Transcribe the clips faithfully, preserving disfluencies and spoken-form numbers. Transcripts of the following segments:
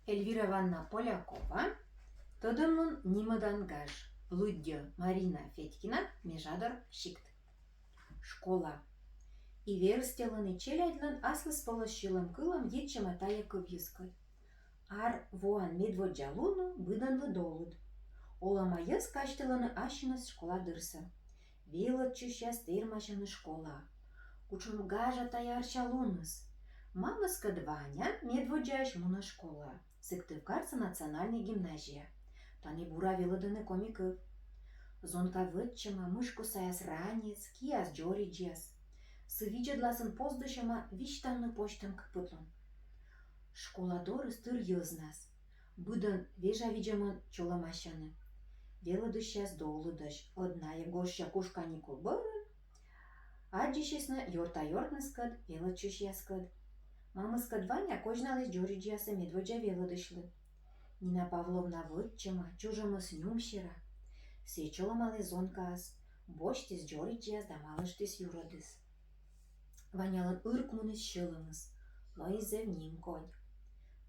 Эльвира Ивановна Полякова. «Тӧдӧмлун нимӧдан гаж». Лыддьӧ Марина Федькина. Межадор сикт. Школа. И верстьӧлӧны челядьлӧн аслыспӧлӧс сьылӧм-кылӧм йитчӧма тайӧ кывйыскӧд. Ар воан медводдза лунӧ быдӧнлы долыд. Олӧма йӧз казьтылӧны ассьыныс школа дырсӧ. Велӧдчысьяс тэрмасьӧны школаӧ. Кутшӧм гажа тайӧ арчалуныс! Мамыскӧд Ваня медводдзаысь мунӧ школаӧ. Сыктывкарса национальнӧй гимназияӧ. Тані бура велӧдӧны коми кыв. Зонка вӧтчӧма мышкусаяс раньӧс, киас дзоридзьяс. Сы видзӧдласын поздысьӧма висьтавны позьтӧм кыпыдлун. Школа дорыс тыр йӧзнас. Быдӧн вежавидзӧмӧн чолӧмасьӧны. Велӧдысьяс долыдӧсь, ӧд найӧ гожся куш каникул бӧрын аддзысисны ёрта-ёртныскӧд, велӧдчысьяскӧд. Мамыскӧд Ваня козьналіс дзоридзьяссӧ медводдза велӧдысьлы. Нина Павловна вӧтчӧма, чужӧмыс нюмсера. Сійӧ чолӧмаліс зонкаӧс, босьтіс дзоридзьяс да малыштіс юрӧдыс. Ванялӧн ырк муніс сьӧлӧмыс, но и зэв нимкодь.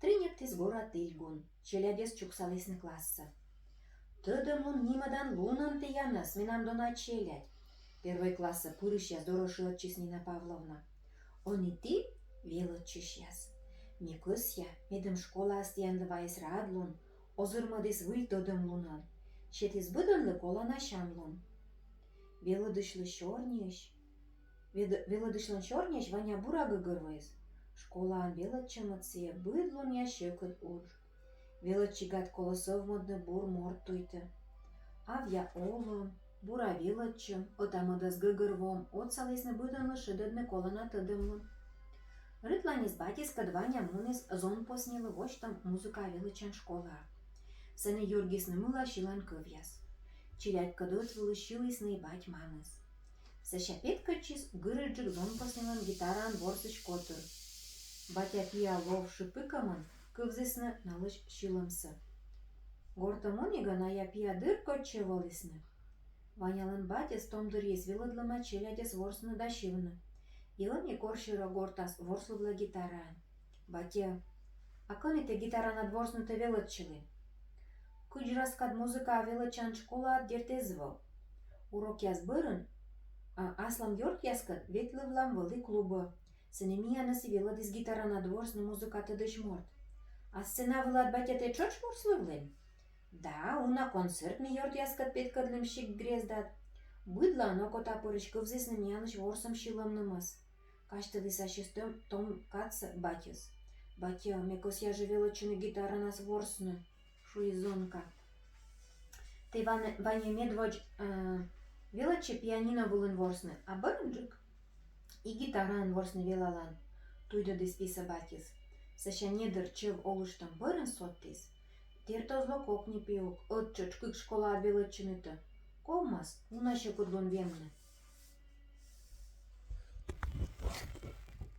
Триньӧктіс гора тільгун, челядьыс чуксалісны классӧ. «Тӧдӧмлун нимӧдан лунӧн тіянӧс, менам дона челядь», — первой классӧ пырысьяс дорӧ шыӧдчис Нина Павловна. «Ӧні ті велӧдчысьяс. Ме кӧсъя, медым школаыс тіянлы вайис радлун, озырмӧдіс выль тӧдӧмлунӧн, сетіс быдӧнлы колана сямлун». Велӧдысьлы сёрниысь, вед-, велӧдысьлӧн сёрниысь Ваня бура гӧгӧрвоис: школаын велӧдчӧмыд сійӧ быд лунъя сьӧкыд удж. Велӧдчигад колӧ сӧвмӧдны бур морт туйтӧ. Авъя олӧм, бура велӧдчӧм, ӧта-мӧдӧс гӧгӧрвоӧм отсалісны быдӧнлы шедӧдны колана тӧдӧмлун. Рытланьыс батьыскӧд Ваня муніс зонпоснилы восьтӧм музыкаа велӧдчан школаӧ. Сэні юргисны мыла сьылан кывъяс. Челядькӧд ӧтвылысь сьылісны и бать-мамыс. Сэсся петкӧдчис гырыдджык зонпоснилӧн гитараӧн ворсысь котыр. Батя-пиа лов шыпыкӧмӧн кывзісны налысь сьылӧмсӧ. Гортӧ мунігӧн ая-пиа дыр кодь чӧвӧлісны. Ванялӧн батьыс том дырйиыс велӧдлӧма челядьӧс ворсны да сьывны. И ӧні корсьӧрӧ гортас ворслывлӧ гитараӧн. «Батьӧ, а кӧні тэ гитаранад ворснытӧ велӧдчылін?» «Кыдз раскад музыкаа велӧдчан школаад, дерт, эз вӧв. Урокъяс бӧрын, а, аслам ёртъяскӧд ветлывлам вӧлі клубӧ. Сэні миянӧс и велӧдіс гитаранад ворсны музыка тӧдысь морт. А сцена вылад, батьӧ, тэ тшӧтш ворслывлін?» «Да, уна концерт ми ёртъяскӧд петкӧдлім сикт-грездад. Быдлаын окотапырысь кывзісны миянлысь ворсӧм-сьылӧмнымӧс», — казьтыліс ассьыс том, том кадсӧ батьыс. «Батьӧ, ме кӧсъя жӧ велӧдчыны гитаранас ворсны», — шуис зонка. «Тэ, Ваня, Ваня, медводз, э, велӧдчы пианино вылын ворсны, а бӧрынджык и гитараӧн ворсны велалан», — туйдӧдіс писӧ батьыс. Сэсся недыр чӧв олыштӧм бӧрын содтіс: «Дерт, оз ло кокни, пиук, ӧд тшӧтш кык школаад велӧдчынытӧ. Ковмас уна сьӧкыдлун вемны».